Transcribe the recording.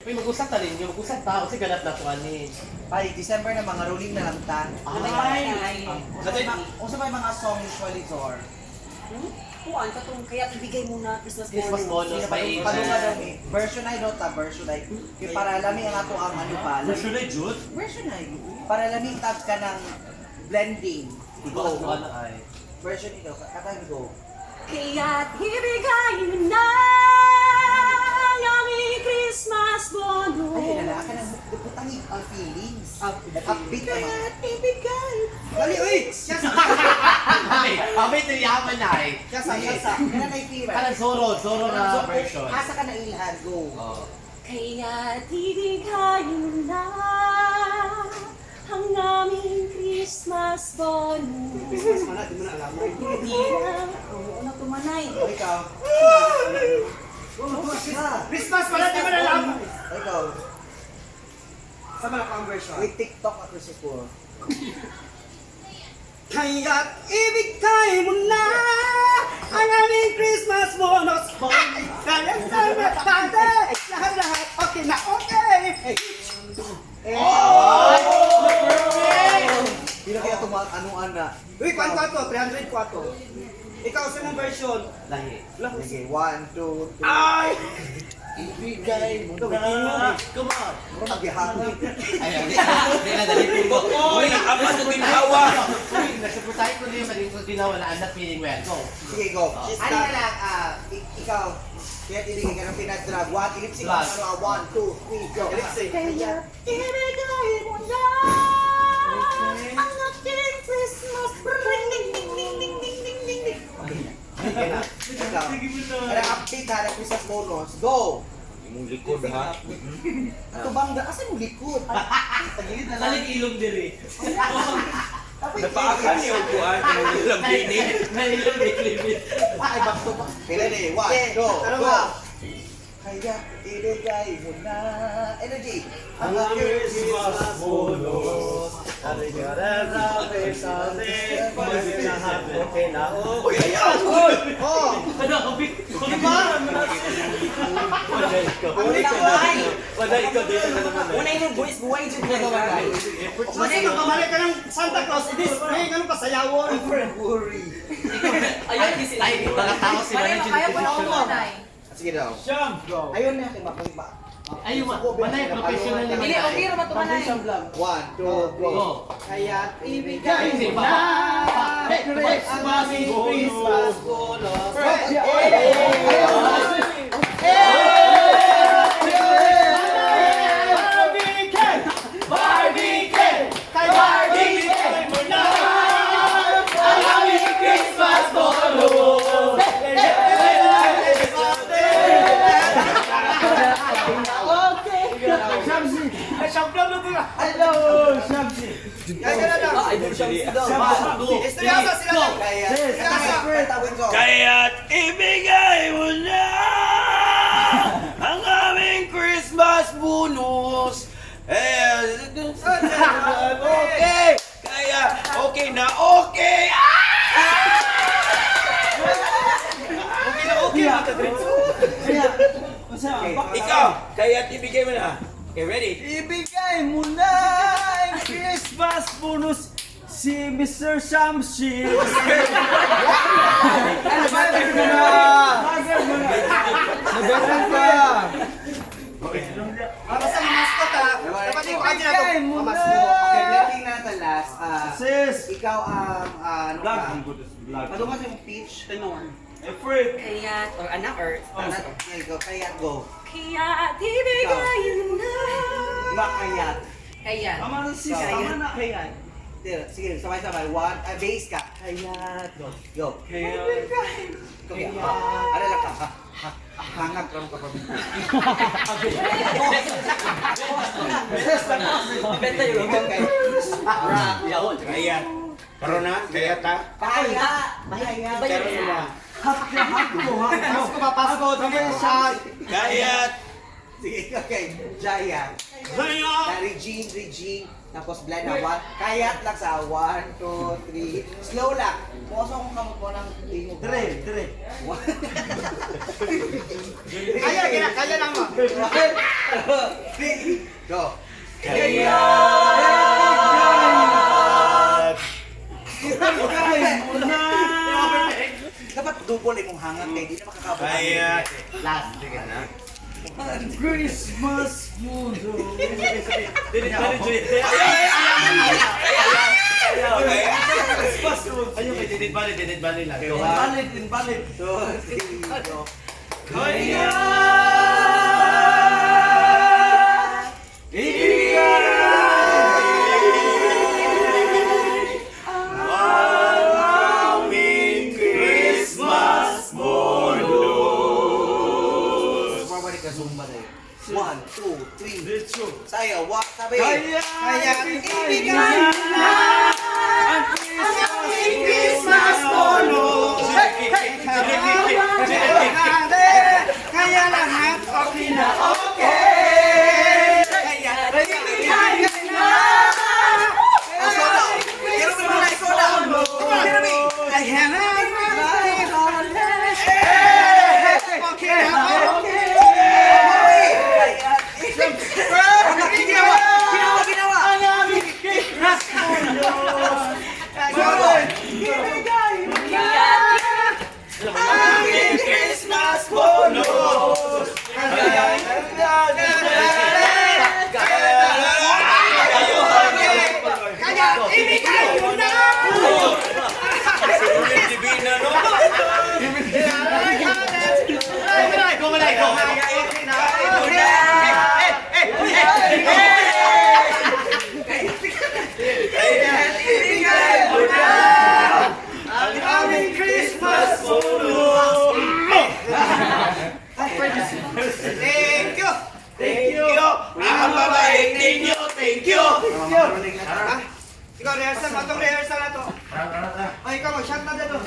Uy, mag-usap ta ninyo, mag-usap ta. Kasi ganap na ko ani. Ay, December na mga rolling na lang ta. Ay! Unsa may mga song usually, Zor? Hmm? Kuan ka tong kaya ibigay mo na Christmas bonus. Christmas bonus by Padunga agent. daw ni. Version ay dota, version ay. Kay para lami ang ato ang ano pa. Version ay Jude? Version ay. Para lami tag ka ng blending. Go. Go. Ano ay? Version ito, katang go. Kaya't ibigay mo na ang aming Christmas bonus. Ay, nala ka ng butang ang feelings. Upbeat ang mga. Ibigay. Dali, uy! Siya sa, Abi, abi, tiniyaman na ay. siya sa, siya sa. Kana na feel. Kanang Zoro, Zoro na version. Asa ka na ilhan, go. Oh. Kaya't ibigay mo na ang aming Christmas bonus. Christmas man na, di mo na alam. Hindi na, oo na tumanay. O, ikaw. Christmas man na, di mo na alam. O, ikaw. Sa mga pang version. With TikTok at Christmas po. Kaya't ibigay mo na ang aming Christmas bonus. Kaya sa mga lahat-lahat, okay na okay. Hindi kaya itong mga ano-ana. Uy, kwan kwato, 300 kwato. Ikaw sa mong version. Lahi. Sige, one, two, three. Ay! Ibigay mo na. Come on. Mura maghihapon. Ay, ay, di na dali ko. Uy, ama sa ginawa. Uy, nasuportahin ko din yung sa ginawa na I'm not feeling well. Go. Sige, go. Ano na lang, ikaw, kaya ibigay ka ng pinadrag. One, ilipsy ka. Drag. Ano, one, two, three, go. Ilipsy. Kaya ibigay mo na ang aking Christmas ring ding ding ding ding ding ding ding ding. Okay na. Sige na. Ikaw. Kaya update ha, ng Christmas bonus. Go! Imong likod ha. Ito bang, asa mong likod? Salig ilong diri. Napaakan niyo kuan imong lambinig. Nahilong diri. Ay, back to back. Ready, one, two, Ano go. ba? Kaya ibigay mo na. Energy. Ang Christmas bonus. Okay na Uy, ayaw! Uy! Oh! Ano, abi? Diba? Ang lakay! Wala, ikaw dito na naman. Una yung voice buhay jud na Kasi magpamali ka ng Santa Claus, ibis, may ganun pasayawon. Worry. Ayun, di sila. Ay, mga tao si Malay Manager. kaya po na kumanay. Sige daw. Siyam! Ayun na, kay Makuha. Ay, wala yung professional ni Dili, okay ra matumanay. One, two, go. Go. Kaya't ibigay Sige, mo ba- na Hey, ang aming Christmas bonus. Barbie Ken! Barbie Ken! Kay Barbie Ken mo na ang aming Christmas bonus. One, two, Istoryaso sila go. lang. Kaya, kaya, go. Kaya't ibigay mo na ang aming Christmas bonus. Eh, okay. Kaya, okay na, okay. Ah! Okay na okay. Ikaw, kaya't ibigay mo na. Okay, ready? Ibigay mo na ang Christmas bonus si Mr. Shamshi. Nabetan ka. Para sa mga mascot ha. Dapat yung kanya na to. Ibigay mo na. Okay, blending na sa last. Sis. Ikaw ang, ano Vlog. ka? Ang good vlog. Ano ba yung peach? Effort. Kaya, or anak, or Ano? Okay, go. Kaya, go. Kaya ibigay mo na. Diba, kaya? Kaya. Tama na sis. Tama na. Kaya. Sige, sabay-sabay. One, base ka. Kaya, go. Go. Kaya. Kaya. Ano lang ka? Ha, ha, hangag ka pa. Benta yun. Okay. Kaya, karon na, kaya ta. Kaya! Kaya! Karon na. Pasko pa, Pasko. Kaya't Sige, okay. Jaya. Kaya Na Regine, Regine, tapos blend na one. Kaya't lang sa 1, 2, 3. Slow lang. Puso akong kamot mo ng tingog. Dire, dire. Kaya, kaya, kaya lang mo. 1, 2, 3, go. Kaya ibigay mo na. Dapat double imong hangat kay di na makakabot. Kaya Last. Sige na. Christmas bonus. Dili, dili, dili. Christmas bonus. Ayun, kay Didit Valley, Didit Valley lang. Invalid, invalid. 2, 3, go. Kaya ibigay ang aming Christmas bonus. Sumabalik ka Zumba na yun. 1, 2, 3. Diretso. Sayo, 1, sabi. Kaya Kaya ibigay mo na ang Christmas bonus. Kaya lahat okay na okay. Kaya, Ibigay mo na. Oh, solo. Pero may mga solo. Pero may. Kaya okay na okay. Ginawa, ginawa, ginawa. Ang aming Christmas bonus. Solo. Ibigay mo na. Aming Christmas bonus. Kaya ibigay mo na. Sulit Divina, no? Go, Malay, go. Ibigay mo na ang aming Christmas bonus. Thank you. Thank you. Ang babait ninyo, thank you. Ikaw, rehearsal. Matong rehearsal na to. Ay, ikaw, mag-shot na dito.